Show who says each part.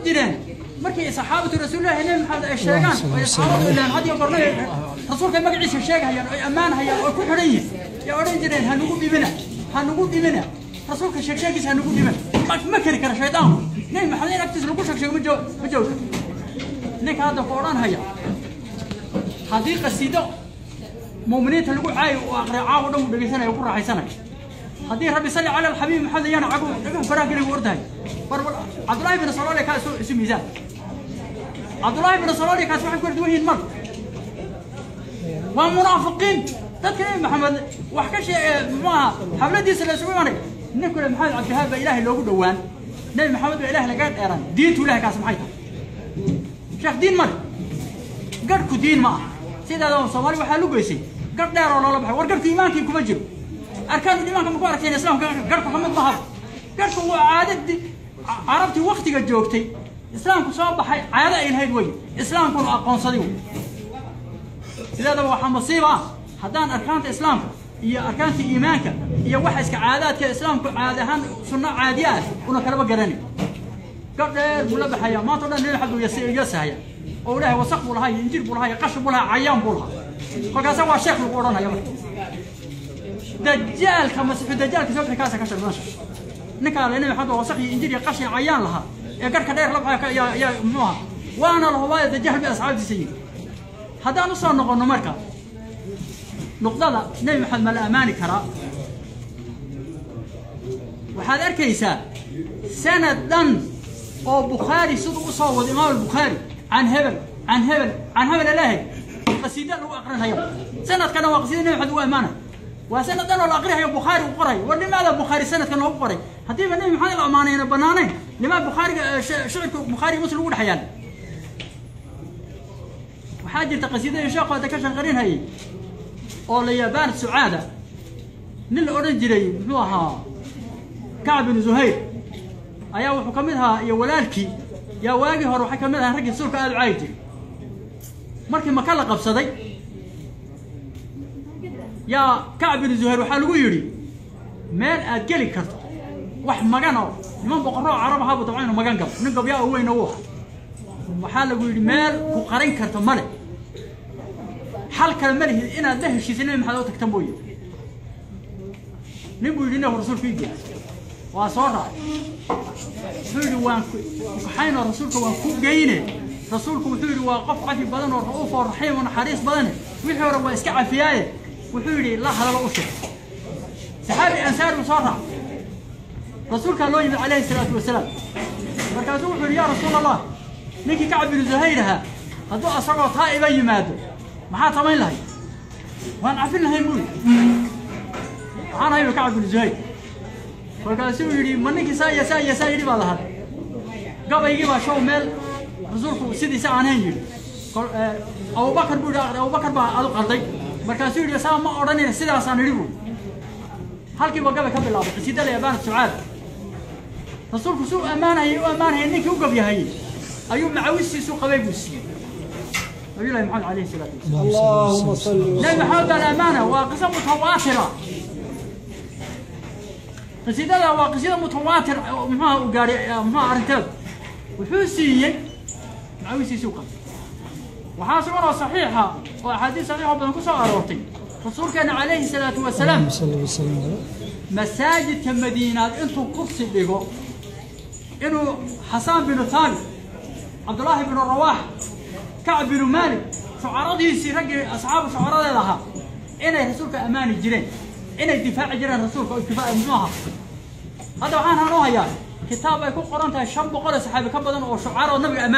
Speaker 1: Jireen markii saxaabatu rasuulillahi nabi Maxamed ay sheegaan oo saxaabadu ilaan had iyo goorna rasuulka magaciisa sheegayaan oo ammaanayaan oo ku xidhan yihiin, yaa odhan jireen ha nugu dhibina, ha nugu dhibina rasuulka sheegsheegiisa, ha nugu dhibina. Ma kari kara shaydaanku nabi Maxamed in agtiisa lagu sheeg sheego. Ma joog, ma joogto. Ninka hadda ku odhan haya haddii qasiido mu'miniinta lagu caayo uu aqriyo, caawo dhan uu dhegaysanaya, ku raaxaysanaya. Haddii rabbi salli cala alxabiib Maxamed ayaana cagu dhagaha faraha geligu ordahay. War Cabdullaahi bin Salooli kaa isu miisaan. Cabdullaahi bin Salooli kaas waxay ku kala duwan yihiin mar waa munaafiqiin. Dadka nabi Maxamed wax ka shee muxuu ahaa xafladiisa la isugu imanay, ninku le Maxamed Cabdihaab baa Ilaahay loogu dhowaan, nabi Maxamed baa Ilahay laga dheeran, diintu Ilahay kaas maxay tahay? Sheekh, diin male, garhku diin ma aha. Sideeda Soomaali waxaa lugeysay garh dheer oo loola baxay. War garhku iimaankii kuma jiro. Arkaanu iimaanka ma ku aragteen? Islaamka garhku kamid maha. Garhku waa caadadii carabtii waktiga joogtay islaamku soo baxay, caado ay lahayd wey, islaamkuna aqoonsaday wey. Sideedaba waxaa masiiba ah haddaan arkaanta islaamka iyo arkaanta iimaanka iyo waxa iska caadaadka islaamku caadi ahaan sunno caadiya ah una kalaba garanay. Garh dheer buu la baxaya, maanta o dhan nebi Maxamed uu yasahaya oo Ilaahay wasaq buu lahaa iyo injir buu lahaa iyo qashin buu lahaa, cayaan buu lahaa. Kolkaasa waa sheekh lagu odhanaya. Marka dajaalka, masiixu dajaalka soo bixi kaasa ka shar badan. Ninkaa le nabi Maxamed waa wasaq iyo injir iyo qashin cayaan lahaa ee garhka dheer la baxaya yaa muxuu ahaa, waana la hubaayo dajaal bay asxaabtiisa yihin. Haddaan usoo noqono marka nuqdada nebi Maxamed ma la ammaani karaa, waxaad arkaysaa sanad dhan oo Bukhaari siduu usoo wado Imaam Albukhaari can hebel, can hebel, can hebel ilaahay qasiida lagu aqrinhayo. Sanadkana waa qasiida nebi Maxamed ugu ammaanay. Waa sanad dhan oo la aqrihayo, Bukhaari uu qoray. War limaada Bukhaari sanadkan loogu qoray haddiiba nebi Maxamed la ammaanayna banaanayn? Limaa Bukhaariga shicirka Bukhaari Muslim ugu dhex yaal? Waxaa jirta qasiidadii sheekhu hadda ka shanqarinhayay oo la yaabaan Sucaada. Nin la odhan jiray muxuu ahaa Kacb bin Zuhayr ayaa wuxuu ka mid ahaa iyo walaalkii yaa waagii hore waxay ka mid ahaan raggii rasuulka aada u caayi jiray. Markii Maka la qabsaday yaa Kacb bin Zuhayr waxaa lagu yidhi meel aad geli karto wax magan oo niman boqorro oo carab ahaabuu dabcan inuu magan galo, nin gabyaa oo weyn oo u aha. Waxaa lagu yidhi meel ku qarin karto male, xal kale ma lihid, inaad la heshiisay nabi Maxamed u tagta mooye. Nin buu yidhi nahu rasuulku ii geey. Waa soo raacay. Wuxuu yidhi waan kukaxaynoo rasuulka waan ku geyne. Rasuulku wuxuu yidhi waa qof cafi badan oo ra'uuf oo raxiim oo naxariis badane, wixii hore waa iska cafiyaaye. Wuxuu yidhi la hadalo, u sheeg. Saxaabi ansaari buu soo raacay. Rasuulkaa loo yimid calayhi salaatu wasalaam. Markaasuu wuxuu yidhi yaa rasuul Allah, ninkii Kacab binu Zuhayr ahaa hadduu asagoo taa'iba yimaado maxaad samayn lahay? Waan cafin lahayn buu yidhi. Waxaan ahay Kacab binu Zuhayr. Kolkaasuu yidhi ma ninkii saa iyo saa iyo saa yidhi baad ahaad? Gabaygii baa show meel rasuulku sidiisa aan ahayn yidhi. Abubakar buu yidhi, Abubakar baa adu qalday. Markaasuu yidhi saa ma odhanina, sidaasaan idhi buu. Halkiiba gabay ka bilaabay qasiida la yabaana Sucaad. Rasuulku suu ammaanayay u ammaanayay ninkii u gabyahayey ayuu macawistiisu qabay buu siiyey nabiyullahi Maxamed calayhi salaatu wasalaam.
Speaker 2: اللهم صل.
Speaker 1: Nabi Maxamed baa la ammaanaya. Waa qiso mutawaatira qasiidada, waa qisida mutawaatir. Muxuuha uu gaadhay muxuuha arrinteedu wuxuu siiyey macawistiisii u qabay. Waxaa sugan oo saxiixa oo axaadiis saxiix oo badan ku soo aroortay rasuulkeena calayhi salaatu wasalaam
Speaker 2: اللهم صل وسلم عليه.
Speaker 1: Masaajidka Madiinaad intuu kursi dhigo inuu Xasaan binu Thaabit, Cabdullaahi binu Rawaax, Kacb binu Maalik, shucaradiisii, raggii asxaabu shucaradeeda ahaa, inay rasuulka ammaani jireen, inay difaaci jireen rasuulka oo difaaci muxuu ahaa. Hadda waxaan hanoo hayaa kitaab ay ku qoran tahay 500 oo saxaabi ka badan oo shucar oo nabiga ammaani.